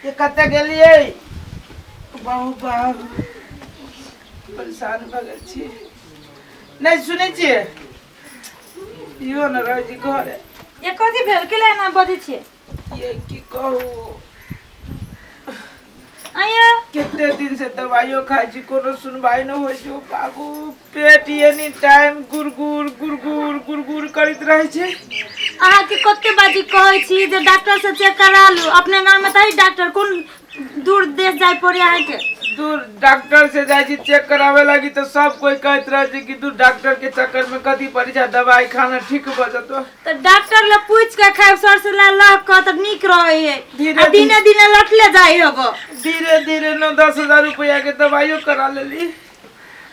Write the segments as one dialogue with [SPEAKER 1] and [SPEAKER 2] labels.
[SPEAKER 1] ये कतऽ गेलियै बाबू बाबू परेशान भऽ गेल छी नहि सुनै छियै इहो ने रहै छी घरे
[SPEAKER 2] ये कथी भेल के एना बजै छियै
[SPEAKER 1] ये की कहू
[SPEAKER 2] आया
[SPEAKER 1] कते दिन से दवाइयो खाइ छी कोनो सुनवाई नहि होइ छै बाबू पेट एनी टाइम गुरगुर गुरगुर गुरगुर करैत रहै छै
[SPEAKER 2] अहाँके कते बाजी कहै छी जे डॉक्टर से चेक करा लू अपने गाँव में तऽ है डॉक्टर कोन दूर देश जाय पड़े अहाँके
[SPEAKER 1] दूर डॉक्टर से जाइ छी चेक करावे लागी तऽ सब कोई कहैत रहै छै कि दूर डॉक्टर के चक्कर में कथी पड़ी जा दवाई खाना ठीक भऽ जेतो
[SPEAKER 2] तऽ डॉक्टर ले पूछ के खायब सर से ला लह के तऽ नीक रहै है
[SPEAKER 1] धीरे
[SPEAKER 2] आ दिने दिने लटले जाइ हब
[SPEAKER 1] धीरे धीरे 9-10 हजार रुपया के दवाइयो करा लेली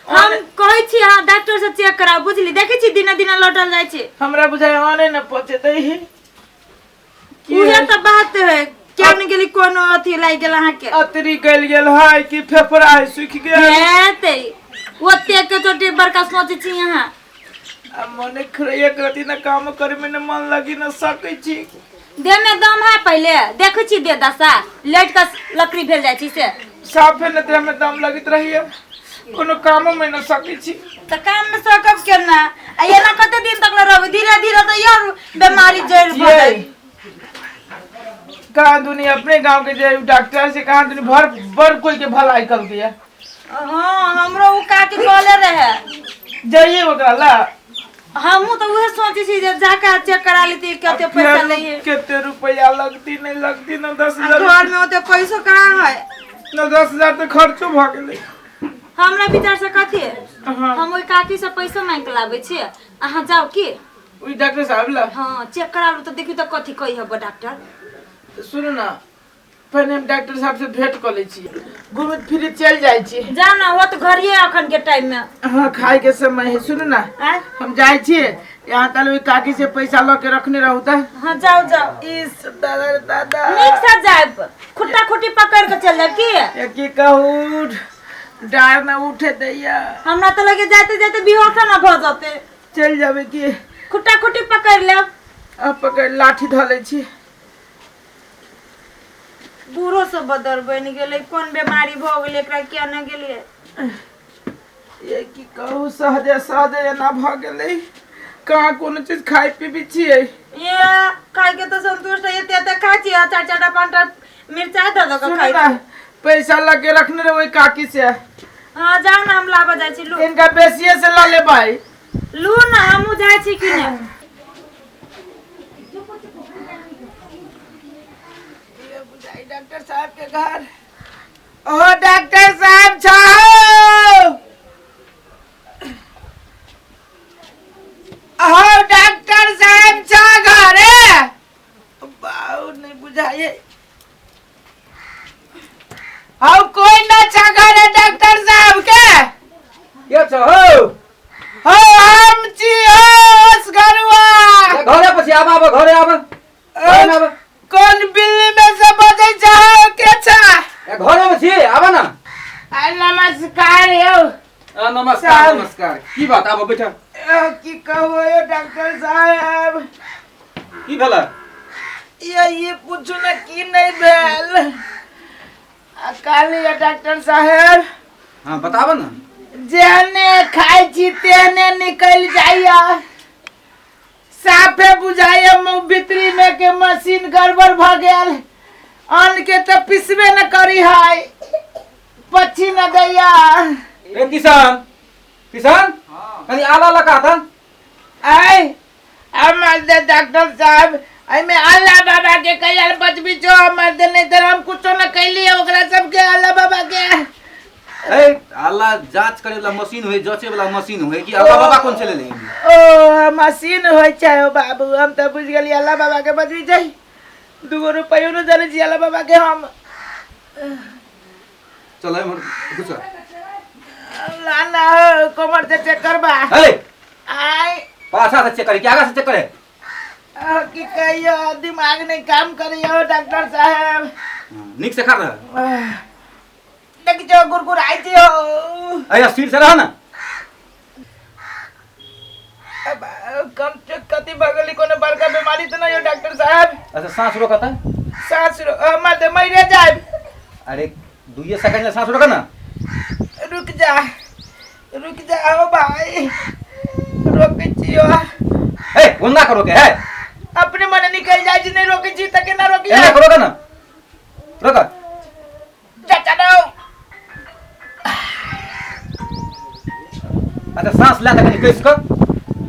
[SPEAKER 2] हम कहै छी अहाँ डॉक्टर से चेक कराउ बुझली देखै छी दिने दिने लटल जाइ छै
[SPEAKER 1] हमरा बुझाय आने न पहुँचे दै की
[SPEAKER 2] उहे तऽ बात है क्या नहीं गेली कोनो अथी लागि गेल अहाँके
[SPEAKER 1] अतरी गल गेल है कि फेफड़ा है सूखि गेल
[SPEAKER 2] हे तेरी ओते के चोटी बड़का सोचै छी अहाँ
[SPEAKER 1] आ मने खरैया करती न काम करे में न मन लगी न सकै छी
[SPEAKER 2] देह में दम है पहिले देखै छी देह दशा लटि कऽ लकड़ी भेल जाइ छी से
[SPEAKER 1] साफे न देह में दम लगैत रहिए कोनो कामो में न सकै छी
[SPEAKER 2] तऽ काम में सकब केना आ एना कते दिन तक ले रहबै धीरे धीरे तऽ यार बीमारी जड़ि भऽ
[SPEAKER 1] ये
[SPEAKER 2] जाइ
[SPEAKER 1] कहाँ दुनी अपने गांव के जे डॉक्टर से कहाँ दुनी भर बड़ कोई के भलाई कल गया
[SPEAKER 2] हाँ हमरो उ काकी कहले रहे
[SPEAKER 1] जाइए ओकरा ला
[SPEAKER 2] हमहूँ तऽ उहे सोचै छी जे जाके चेक करा लेती कते पैसा
[SPEAKER 1] फेर
[SPEAKER 2] लइए
[SPEAKER 1] कते रुपया लगती नहीं लगती ना दस
[SPEAKER 2] आ
[SPEAKER 1] हजार
[SPEAKER 2] घर में ओते पैसो कहाँ है
[SPEAKER 1] 9-10 हजार तो खर्चो भऽ गेलै
[SPEAKER 2] हमरा विचार से कथी
[SPEAKER 1] हाँ
[SPEAKER 2] हम ओहि काकी से पैसो मांगि के लाबै छियै अहाँ जाउ की
[SPEAKER 1] ओहि डॉक्टर साहब ला
[SPEAKER 2] हाँ चेक करा लू तऽ देखियौ तऽ कथी कही हब डॉक्टर
[SPEAKER 1] सुनू ना पहिने हम डॉक्टर साहब से भेंट कऽ लै छी घूमैत फिरैत चलि जाइ छी
[SPEAKER 2] जा ना हो तऽ घरिये अखन के टाइम में
[SPEAKER 1] हाँ खाय के समय है सुनू ना
[SPEAKER 2] आँय
[SPEAKER 1] हम जाइ छी यहाँ तल ओहि काकी से पैसा लऽ के रखने रहू तऽ
[SPEAKER 2] हाँ जाओ जाओ
[SPEAKER 1] इस दादा रे दादा
[SPEAKER 2] नीक से जायब खुट्टा खुट्टी पकड़ के चल जायब की
[SPEAKER 1] ये की कहू डार ना उठे दैया
[SPEAKER 2] हमरा तऽ लगे जाते जाते बेहोश ना भऽ जेतै
[SPEAKER 1] चलि जाबै की
[SPEAKER 2] खुट्टा खुट्टी पकड़ लेब
[SPEAKER 1] अब पकड़ लाठी धऽ लै छी
[SPEAKER 2] बूढ़ो सब बदर बनि गेलै कोन बीमारी भऽ गेलै एकरा किया नहि गेलियै
[SPEAKER 1] ये की कहू सहजे सहजे एना भऽ गेलै कहाँ कोनो चीज खाइ पीबी छियै
[SPEAKER 2] ये खाय के तऽ संतुष्ट है एते एते खाइ छियै चारि चारिटा पाँचटा मिरचाइ दऽ दऽ कऽ
[SPEAKER 1] सुनू
[SPEAKER 2] खाइ
[SPEAKER 1] ना
[SPEAKER 2] छी
[SPEAKER 1] पैसा लऽ के रखने रहबै काकी से
[SPEAKER 2] हँ जाउ ने हम लाबऽ जाइ छी लू
[SPEAKER 1] इनका बेसिए से लऽ लेबै
[SPEAKER 2] लू ने हमहूँ जाइ छी कि नहि
[SPEAKER 1] डॉक्टर साहब के घर ओ डॉक्टर साहब छहो ओ डॉक्टर साहब छ घरे बाऊ नहीं बुझाइए हौ कोई ना छ घरे डॉक्टर साहब के
[SPEAKER 3] के छ हौ
[SPEAKER 1] हौ हम छी हौ असगरुआ
[SPEAKER 3] ए, घरे पछि आब आब घरे आब घरे आब
[SPEAKER 1] कोन बिल्ली में से बजै छ हौ के छ
[SPEAKER 3] ए, घरे में छी आब न
[SPEAKER 1] आ नमस्कार यौ
[SPEAKER 3] आ, नमस्कार
[SPEAKER 1] सर।
[SPEAKER 3] नमस्कार की बात आब बैठ
[SPEAKER 1] ए, की कहू यौ डॉक्टर साहब
[SPEAKER 3] की भेल
[SPEAKER 1] ये पूछू ना की नहीं भेल आ कहली ये डॉक्टर साहब
[SPEAKER 3] हाँ बताब न
[SPEAKER 1] जेहने खाइ छी तेहने निकलि जाइया साफे बुझाइया मुँह भीतरी में के मशीन गड़बड़ भऽ गेल अन्न के तऽ पिसबे न करी है पक्षी न दैया
[SPEAKER 3] ए किसान किसान कनी आला लगा था
[SPEAKER 1] आय हमर दे डॉक्टर साहब एहिमे अल्लाह बाबा के कैला बचबी छो हमर दे नहीं तर हम कुछो न कैली ओकरा सबके अल्लाह बाबा के
[SPEAKER 3] ए अल्लाह जांच करे वाला मशीन होय जांचे वाला मशीन होय कि अल्लाह बाबा कोन चले ले
[SPEAKER 1] ओ मशीन होइ छै ओ बाबू हम तऽ बुझि गेलियै अल्लाह बाबा के बचबी छै दूगो रुपैयो न जानै छी अल्लाह बाबा के हम
[SPEAKER 3] चल एम्हर घुस
[SPEAKER 1] ना ना हो, कमर से चेक करबा
[SPEAKER 3] ए
[SPEAKER 1] आय
[SPEAKER 3] पाछा से चेक करे कि आगा से चेक करे
[SPEAKER 1] की कहियो दिमाग नहीं काम करियो डॉक्टर साहब
[SPEAKER 3] हाँ, नीक से खा रहा
[SPEAKER 1] आह, देख जो गुरगुराइ छी हो
[SPEAKER 3] अरे सिर से रह ना
[SPEAKER 1] अब कम से कथी भऽ गेलै? कोनो बड़का बीमारी तऽ नहि यौ डॉक्टर साहब?
[SPEAKER 3] अच्छा, साँस रोकऽ तऽ।
[SPEAKER 1] साँस हमर तऽ मरिए जायब।
[SPEAKER 3] अरे, दुइये सेकंड ले साँस रोकऽ ना।
[SPEAKER 1] रुक जा, रुक जा हो भाई, रोकै छियो।
[SPEAKER 3] ए, कोना करो के है?
[SPEAKER 1] अपने मने निकल जाइ छै। नहि रोकै छी तऽ केना रोकी?
[SPEAKER 3] एना करो के ना, रोक।
[SPEAKER 1] चाचा दो।
[SPEAKER 3] अच्छा, साँस ले तऽ कनि कस कऽ।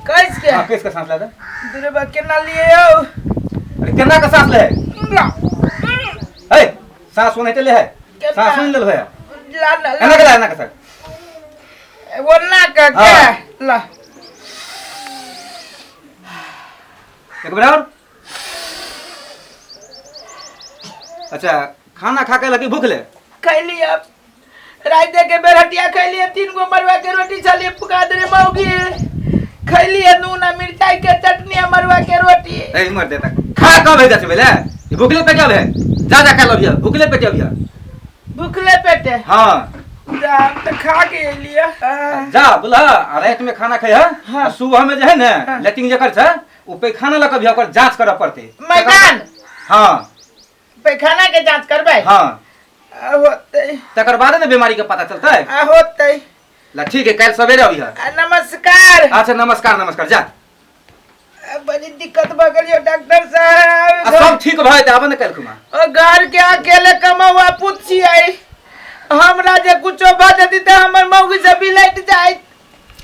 [SPEAKER 1] कैस के?
[SPEAKER 3] हाँ, कस के साँस ले तऽ।
[SPEAKER 1] दुरे बा, केना लिए यौ?
[SPEAKER 3] अरे, केना के साँस ले? ए, साँस ओनाहिते ले है।
[SPEAKER 1] केना?
[SPEAKER 3] साँस सुनि लेल है।
[SPEAKER 1] ला ना।
[SPEAKER 3] एना के ले, एना के साँस।
[SPEAKER 1] ओना के?
[SPEAKER 3] हाँ।
[SPEAKER 1] के ला।
[SPEAKER 3] एक बेर और। अच्छा, खाना खा के लगी भूख ले?
[SPEAKER 1] खैली अब रात के बेरहटिया खैली। तीन गो मरुआ के रोटी छलिए, पुका दे मौगी। खैली नून आ मिरचाई के चटनी आ मरुआ के रोटी।
[SPEAKER 3] ए, मर देता, खा कब है जाते बेले? ई भूखले पेटे अब है। जा जा, खा लो, भूखले पेटे अभी।
[SPEAKER 1] भूखले पेटे?
[SPEAKER 3] हाँ।
[SPEAKER 1] जा, हम तऽ खा के एलिए।
[SPEAKER 3] जा बोला, आ रात में खाना खाइ है।
[SPEAKER 1] हाँ।
[SPEAKER 3] आ सुबह में जे है ने,
[SPEAKER 1] हाँ।
[SPEAKER 3] लेट्रिन जकर छै, उ पैखाना लऽ कऽ भी ओकर जांच करऽ पड़तै।
[SPEAKER 1] मैदान?
[SPEAKER 3] हाँ।
[SPEAKER 1] पैखाना के जांच करबै?
[SPEAKER 3] हाँ।
[SPEAKER 1] आ होतै।
[SPEAKER 3] तकर बाद ने बीमारी के पता चलतै।
[SPEAKER 1] आ होतै।
[SPEAKER 3] ला ठीक है, काल्हि सवेरे अभी है।
[SPEAKER 1] आ नमस्कार।
[SPEAKER 3] अच्छा, नमस्कार नमस्कार, जा।
[SPEAKER 1] आ, बड़ी दिक्कत भऽ गेल यौ डॉक्टर
[SPEAKER 3] आ
[SPEAKER 1] साहब।
[SPEAKER 3] सब ठीक भऽ जेतै, आबऽ ने काल्हि खुमा।
[SPEAKER 1] ओ घर के अकेले कमौआ पुत छियै। हमरा जे कुछो भऽ जेतै तऽ हमर मौगी सब बिलटि जाइत।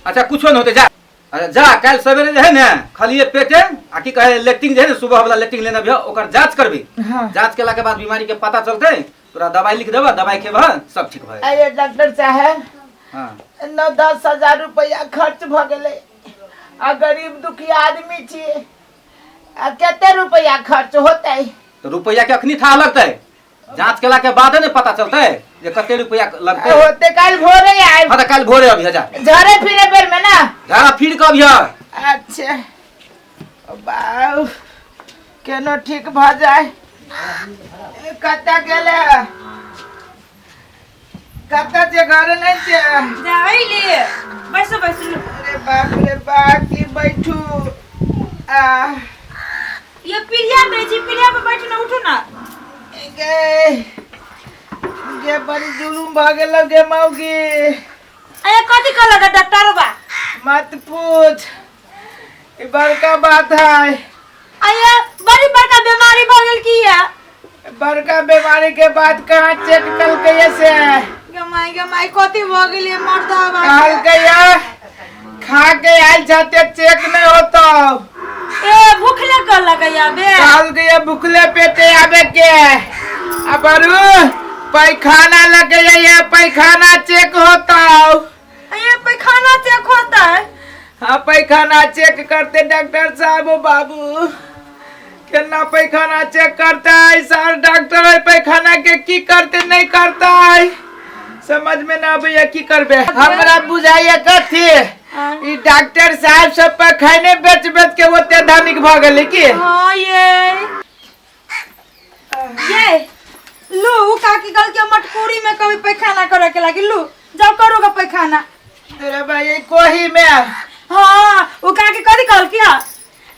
[SPEAKER 3] अच्छा, कुछो नहि होतै, जा। अच्छा जा, काल्हि सवेरे जे है ने, खालिए पेटे आ की कहे लेट्रिन जे है ने, सुबह वाला लेट्रिन लेने अबिह, ओकर जांच करबी।
[SPEAKER 1] हाँ।
[SPEAKER 3] जांच केला के बाद बीमारी के पता चलतै, तोरा दवाई लिख देबह, दवाई खेबह, सब ठीक भऽ जेतै।
[SPEAKER 1] अरे डॉक्टर साहब।
[SPEAKER 3] हाँ।
[SPEAKER 1] 9-10 हजार रुपैआ खर्च भऽ गेलै आ गरीब दुखिया आदमी छियै, आ कते रुपैआ खर्च होतै?
[SPEAKER 3] तऽ रुपैआ के अखनी था लगतै? जांच केला के बाद ने पता चलतै जे कते रुपैआ लगतै।
[SPEAKER 1] होते, काल्हि भोरे आयब।
[SPEAKER 3] हाँ, तऽ काल्हि भोरे अबिह, जा।
[SPEAKER 1] झरे फिरे बेर में ना?
[SPEAKER 3] झाड़ा फिर के अबिह।
[SPEAKER 1] अच्छा बाउ, केनो ठीक भऽ जाय। ए, कतऽ गेलै? कतऽ छै? घर नहि छै?
[SPEAKER 2] जाइली, बैसो बैसो।
[SPEAKER 1] अरे बाप रे बाप, की बैठू आ?
[SPEAKER 2] ये पीढ़िया में छी, पीढ़िया पे बैठू ना, उठू ना।
[SPEAKER 1] गे गे, बड़ी जुलुम भऽ गेल गे मौगी।
[SPEAKER 2] अरे, कथी कहलक डॉक्टर बा?
[SPEAKER 1] मत पूछ, ई बड़का बात है।
[SPEAKER 2] अये, बड़ी बड़का बीमारी भऽ गेल की है?
[SPEAKER 1] बड़का बीमारी के बाद कहाँ चेक कलकै से।
[SPEAKER 2] गे माई, गे माई, कथी भऽ गेल ये मर्दा बा?
[SPEAKER 1] कहलकै ये खा के आयल छते, चेक नहीं होतो।
[SPEAKER 2] ए, भूखले कहलक या बे?
[SPEAKER 1] कहलकै ये भूखले पेटे आबे के आ बरू पैखाना लगे ये पैखाना चेक होता।
[SPEAKER 2] अये, पैखाना चेक होता है?
[SPEAKER 1] हाँ, पैखाना चेक करते डॉक्टर साहब। ओ बाबू, केना पैखाना चेक करता है सर डॉक्टर? है पैखाना के की करते, नहीं करता है, समझ में ना आबैया की करबे। हमरा बुझाइया कथी?
[SPEAKER 2] हाँ।
[SPEAKER 1] ई डॉक्टर साहब सब पैखाने बेच बेच के ओते धनिक भऽ गेलै की?
[SPEAKER 2] हाँ, ये लू, उ काकी कल के मटकूरी में कभी पैखाना करे के लागी। लू, जाओ, करोगा पैखाना।
[SPEAKER 1] तेरे भाई कोही में?
[SPEAKER 2] हाँ, उ काकी कथी कहल की हा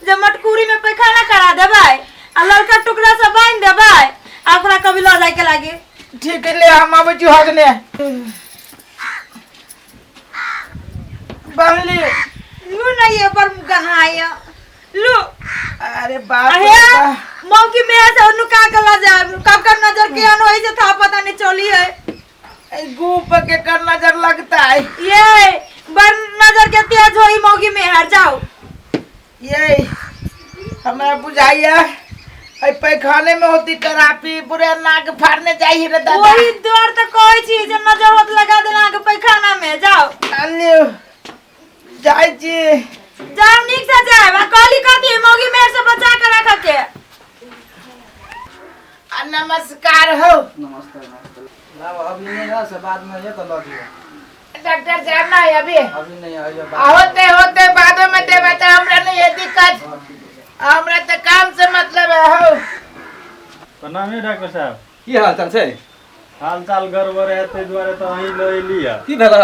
[SPEAKER 2] जे मटकूरी में पैखाना करा देबै आ लड़का टुकड़ा से बांध देबै आ ओकरा कभी लऽ जाय के लागी।
[SPEAKER 1] ठीक है, ले हम आबै छी हगने। बांधली।
[SPEAKER 2] लू ना, ये पर गहाय लू।
[SPEAKER 1] अरे बाप रे
[SPEAKER 2] अहे।
[SPEAKER 1] बाप।
[SPEAKER 2] मौकी में से नुका के ला जाए, कब कब नजर के अन होई से था पता नहीं चली है।
[SPEAKER 1] ए, गुप के कर नजर लगता है।
[SPEAKER 2] ये बर नजर के तेज होई मौकी में हार जाओ।
[SPEAKER 1] ये हमरा बुझाइया ऐ पैखाने में होती करापी, पूरे नाक फाड़ने जाही रे दादा।
[SPEAKER 2] वही द्वार तो कहै छी जे नजर होत लगा देना के पैखाना में जाओ।
[SPEAKER 1] अल्ले, जाइ छी।
[SPEAKER 2] जाओ, नीक से जाए आ कहली कथी मौगी मेहर से बचा के रख के।
[SPEAKER 1] आ नमस्कार हो।
[SPEAKER 4] नमस्ते नमस्ते। लाओ, अभी नहीं है से बाद में ये तो लऽ लियो।
[SPEAKER 1] डॉक्टर साहब ना है अभी?
[SPEAKER 4] अभी नहीं है ये।
[SPEAKER 1] आ होते होते, बादो में देबे त हमरा नहीं है दिक्कत, हमरा त काम से मतलब है हो।
[SPEAKER 5] प्रणाम है डॉक्टर साहब।
[SPEAKER 3] की हाल चाल छै?
[SPEAKER 5] हाल चाल गड़बड़ है, ताहि दुआरे तऽ अहीं लऽ एली है।
[SPEAKER 3] की भेल?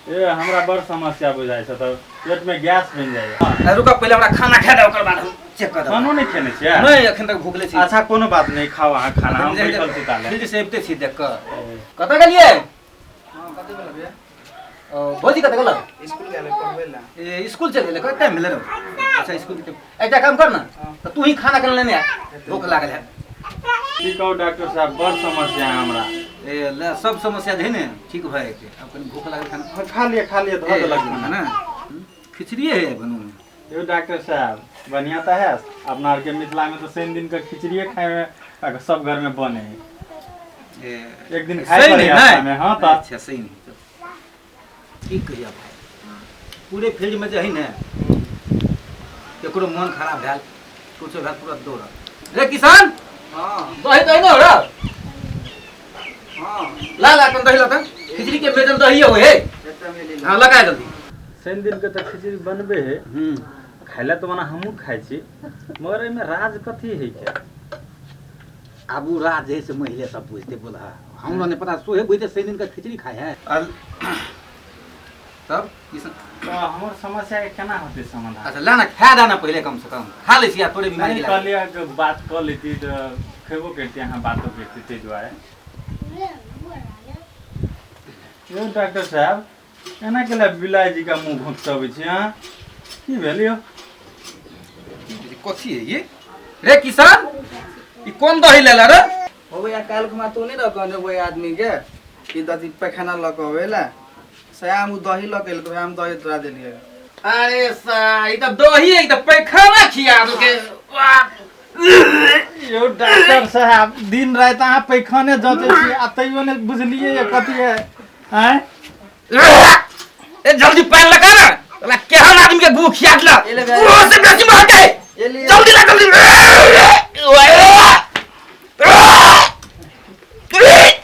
[SPEAKER 5] ए हमरा बड़ समस्या बुझाइ छै, तऽ पेट में गैस बनि जाइए।
[SPEAKER 3] आ, रुकऽ, पहिले हमरा खाना खा दे, ओकर बाद हम चेक कर देब।
[SPEAKER 5] खानो नहि खेने छियै?
[SPEAKER 3] नहि, एखन तक भूखले छी।
[SPEAKER 5] अच्छा, कोनो बात नहि, खाउ अहाँ खाना, हम बैठल छी ताले।
[SPEAKER 3] फील्ड से अबिते छी देख कऽ। कतऽ गेलियै?
[SPEAKER 4] हाँ, कथी भेल भैया?
[SPEAKER 3] ओ, भौजी कतऽ गेल?
[SPEAKER 4] स्कूल गेलै पढ़बै लए।
[SPEAKER 3] ए, स्कूल चलि गेलै? कते टाइम भेलै रौ? अच्छा, स्कूल के टाइम। एकटा काम कर ने, तऽ तू ही खाना केना लेने आ, भूख लागल है।
[SPEAKER 5] की कहू डॉक्टर साहब, बड़ समस्या है हमरा।
[SPEAKER 3] ए ले, सब समस्या जे है ने ठीक भए जेतै। आब कनि भूख लागल, खाना।
[SPEAKER 5] हाँ, खा लिअ, खा लिअ, धऽ देलक
[SPEAKER 3] खाना
[SPEAKER 5] खाना।
[SPEAKER 3] ने खिचड़िए है बनू।
[SPEAKER 5] यौ डॉक्टर साहब, बढ़िया तऽ है। अपना आरके मिथिला में तऽ शनि दिन के खिचड़िए खाय में आ सब घर में बने है।
[SPEAKER 3] ए,
[SPEAKER 5] एक दिन खाय
[SPEAKER 3] सही
[SPEAKER 5] पड़े
[SPEAKER 3] नहीं
[SPEAKER 5] हफ्ता में, हाँ तऽ।
[SPEAKER 3] अच्छा, सही नहीं। की कहिया भाई, पूरे फील्ड में जे है ने, केकरो मन खराब भेल, कुछो भेल, तुरंत दौड़ल। रे किसान!
[SPEAKER 4] हाँ।
[SPEAKER 3] दही दही ने हो रे?
[SPEAKER 4] हाँ।
[SPEAKER 3] ला ला, कन दही ला त, खिचड़ी के मेजन दही हो हे।
[SPEAKER 4] एतऽ मिली।
[SPEAKER 3] हाँ, लगा जल्दी।
[SPEAKER 5] शनि दिन के तऽ खिचड़ी बनबे है। खाय लए तऽ ओना हमहूँ खाइ छी, मगर एहिमे राज कथी है के?
[SPEAKER 3] आब उ राज जे है से महिले सब बुझते। बोला, हमरा नहीं पता, सोहे बुझते शनि दिन का खिचड़ी खाए है। तब किसान
[SPEAKER 5] तऽ हमर समस्या के केना होतै समाधान?
[SPEAKER 3] अच्छा, ला ना, खा दाना पहिले, कम से कम खा लै छी आ तोरे बीमारी
[SPEAKER 5] नहि
[SPEAKER 3] के लागल।
[SPEAKER 5] कहलियै कि बात कऽ लेती तऽ खेबो करिती, अहाँ बातो करिती, ताहि दुआरे। यौ डॉक्टर साहब, एना के लए बिलाइ जी का मुँह घोंसबै छी अहाँ? की भेल यौ?
[SPEAKER 3] कथी है ये रे किसान? ई कोन दही लेला रे?
[SPEAKER 4] हो भैया, काल्हि खुमा तू नहि रह कहने ओहि आदमी के कि दथी पैखाना लऽ कऽ अबै लए, सयाम उ दही लऽ के एलकै, हम दही तोरा देलियै।
[SPEAKER 3] अरे सा, ई तऽ दही है, ई तऽ पैखाना खिया देलकै। वाह!
[SPEAKER 5] यौ डॉक्टर साहब, दिन राति अहाँ पैखाने जँचै छी आ तैयो नहि बुझलियै ये कथी है? आँय?
[SPEAKER 3] ए, जल्दी पानि लगा ना। साला केहन आदमी के गू खिया देलक।
[SPEAKER 4] एले भाई।
[SPEAKER 3] ओहो से बेसी महकै।
[SPEAKER 4] एलियै।
[SPEAKER 3] जल्दी ला, जल्दी।